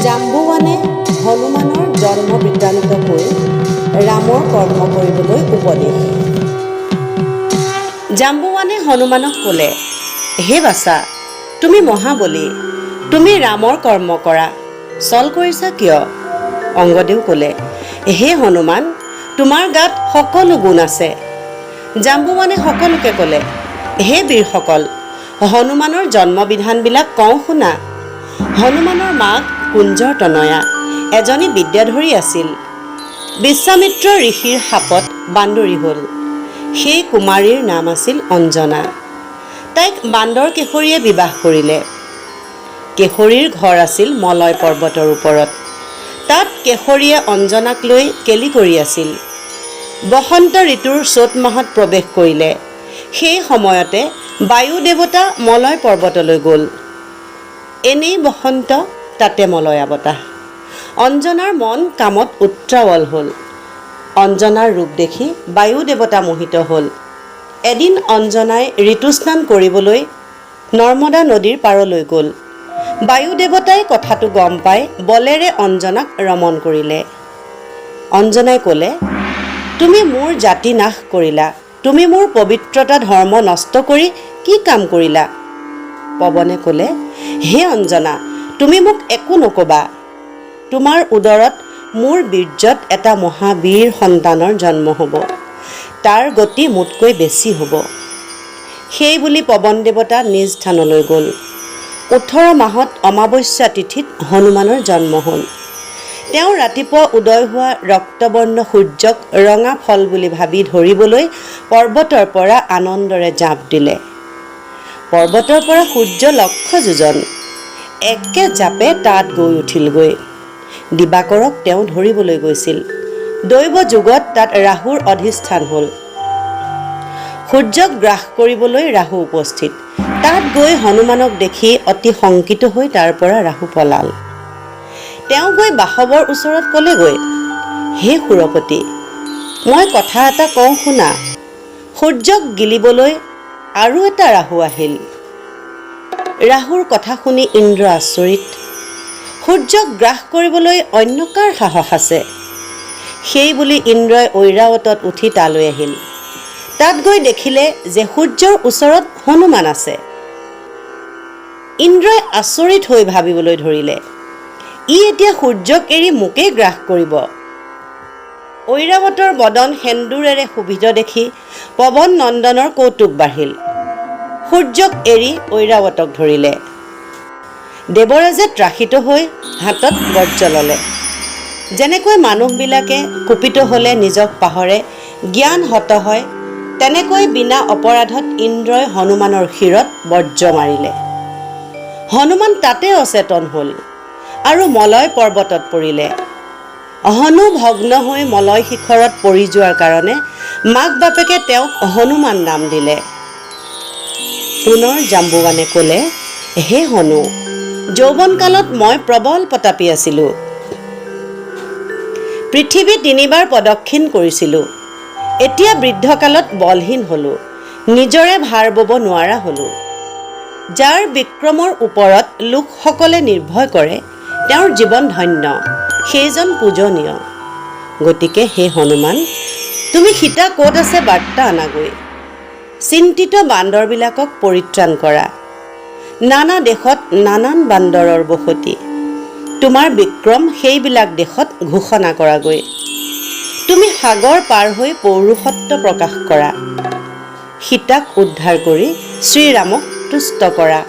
জাম্বুৱানে হনুমানৰ জন্ম বৃত্তান্ত কৈ ৰামৰ কৰ্ম কৰিবলৈ উপদেশ। জাম্বুৱানে হনুমানক ক'লে, হে বাছা, তুমি মহাবলী, তুমি ৰামৰ কৰ্ম কৰা, ছল কৰিছা কিয়? অংগদেও ক'লে, হে হনুমান, তোমাৰ গাত সকলো গুণ আছে। জাম্বুৱানে সকলোকে ক'লে, হে বীৰসকল, হনুমানৰ জন্মবিধানবিলাক কওঁ শুনা। হনুমানৰ মাক কুঞ্জৰ তনয়া এজনী বিদ্যাধৰী আছিল। বিশ্বামিত্ৰ ঋষিৰ শাপত বান্দৰী হ'ল। সেই কুমাৰীৰ নাম আছিল অঞ্জনা। তাইক বান্দৰ কেশৰীয়ে বিবাহ কৰিলে। কেশৰীৰ ঘৰ আছিল মলয় পৰ্বতৰ ওপৰত। তাত কেশৰীয়ে অঞ্জনাক লৈ কেলি কৰি আছিল। বসন্ত ঋতুৰ চ'ত মাহত প্ৰৱেশ কৰিলে। সেই সময়তে বায়ু দেৱতা মলয় পৰ্বতলৈ গ'ল। এনেই বসন্ত, তাতে মলয়া বতাহ। অঞ্জনাৰ মন কামত উত্ৰাৱল হ'ল। অঞ্জনাৰ ৰূপ দেখি বায়ু দেৱতা মোহিত হ'ল। এদিন অঞ্জনাই ঋতুস্নান কৰিবলৈ নৰ্মদা নদীৰ পাৰলৈ গ'ল। বায়ু দেৱতাই কথাটো গম পাই বলেৰে অঞ্জনাক ৰমণ কৰিলে। অঞ্জনাই ক'লে, তুমি মোৰ জাতি নাশ কৰিলা, তুমি মোৰ পবিত্ৰতা ধৰ্ম নষ্ট কৰি কি কাম কৰিলা? পৱনে ক'লে, হে অঞ্জনা, তুমি মোক একো নক'বা। তোমাৰ উদৰত মোৰ বীৰ্যত এটা মহাবীৰ সন্তানৰ জন্ম হ'ব। তাৰ গতি মোতকৈ বেছি হ'ব। সেই বুলি পৱন দেৱতা নিজ স্থানলৈ গ'ল। 18 মাহত অমাৱস্যা তিথিত হনুমানৰ জন্ম হ'ল। তেওঁ ৰাতিপুৱা উদয় হোৱা ৰক্তবৰ্ণ সূৰ্যক ৰঙা ফল বুলি ভাবি ধৰিবলৈ পৰ্বতৰ পৰা আনন্দৰে জাঁপ দিলে। পৰ্বতৰ পৰা সূৰ্য লক্ষ যোজন একে জাপে তাত গৈ উঠিলগৈ। দিবাকৰক তেওঁ ধৰিবলৈ গৈছিল। দৈৱ যুগত তাত ৰাহুৰ অধিষ্ঠান হ'ল। সূৰ্যক গ্ৰাস কৰিবলৈ ৰাহু উপস্থিত। তাত গৈ হনুমানক দেখি অতি শংকিত হৈ তাৰ পৰা ৰাহু পলাল। তেওঁ গৈ বাসৱৰ ওচৰত ক'লেগৈ, হে সুৰপতি, মই কথা এটা কওঁ শুনা। সূৰ্যক গিলিবলৈ আৰু এটা ৰাহু আহিল। ৰাহুৰ কথা শুনি ইন্দ্ৰ আচৰিত। সূৰ্যক গ্ৰাস কৰিবলৈ অন্য কাৰ সাহস আছে? সেই বুলি ইন্দ্ৰই ঐৰাৱতত উঠি তালৈ আহিল। তাত গৈ দেখিলে যে সূৰ্যৰ ওচৰত হনুমান আছে। ইন্দ্ৰই আচৰিত হৈ ভাবিবলৈ ধৰিলে, ই এতিয়া সূৰ্যক এৰি মোকেই গ্ৰাস কৰিব। ঐৰাৱতৰ বদন সেন্দূৰেৰে শোভিত দেখি পৱন নন্দনৰ কৌতুক বাঢ়িল। সূৰ্যক এৰি ঐৰাৱতক ধৰিলে। দেৱৰাজে ত্ৰাসিত হৈ হাতত বজ্ৰ ল'লে। যেনেকৈ মানুহবিলাকে কুপিত হ'লে নিজক পাহৰে, জ্ঞান হত হয়, তেনেকৈ বিনা অপৰাধত ইন্দ্ৰই হনুমানৰ শিৰত বজ্ৰ মাৰিলে। হনুমান তাতে অচেতন হ'ল আৰু মলয় পৰ্বতত পৰিলে। হনু ভগ্ন হৈ মলয় শিখৰত পৰি যোৱাৰ কাৰণে মাক বাপেকে তেওঁক হনুমান নাম দিলে। পুনৰ জাম্বুৱানে ক'লে, হে হনু, যৌৱনকালত মই প্ৰবল প্ৰতাপী আছিলোঁ। পৃথিৱী তিনিবাৰ প্ৰদক্ষিণ কৰিছিলোঁ। এতিয়া বৃদ্ধকালত বলহীন হ'লোঁ, নিজৰে ভাৰ বব নোৱাৰা হ'লোঁ। যাৰ বিক্ৰমৰ ওপৰত লোকসকলে নিৰ্ভৰ কৰে, তেওঁৰ জীৱন ধন্য, সেইজন পূজনীয়। গতিকে হে হনুমান, তুমি সীতা ক'ত আছে বাৰ্তা আনাগৈ। চিন্তিত বান্দৰবিলাকক পৰিত্ৰাণ কৰা। নানা দেশত নানান বান্দৰৰ বসতি। তোমাৰ বিক্ৰম সেইবিলাক দেশত ঘোষণা কৰাগৈ। তুমি সাগৰ পাৰ হৈ পৌৰুষত্ব প্ৰকাশ কৰা। সীতাক উদ্ধাৰ কৰি শ্ৰীৰামক তুষ্ট কৰা।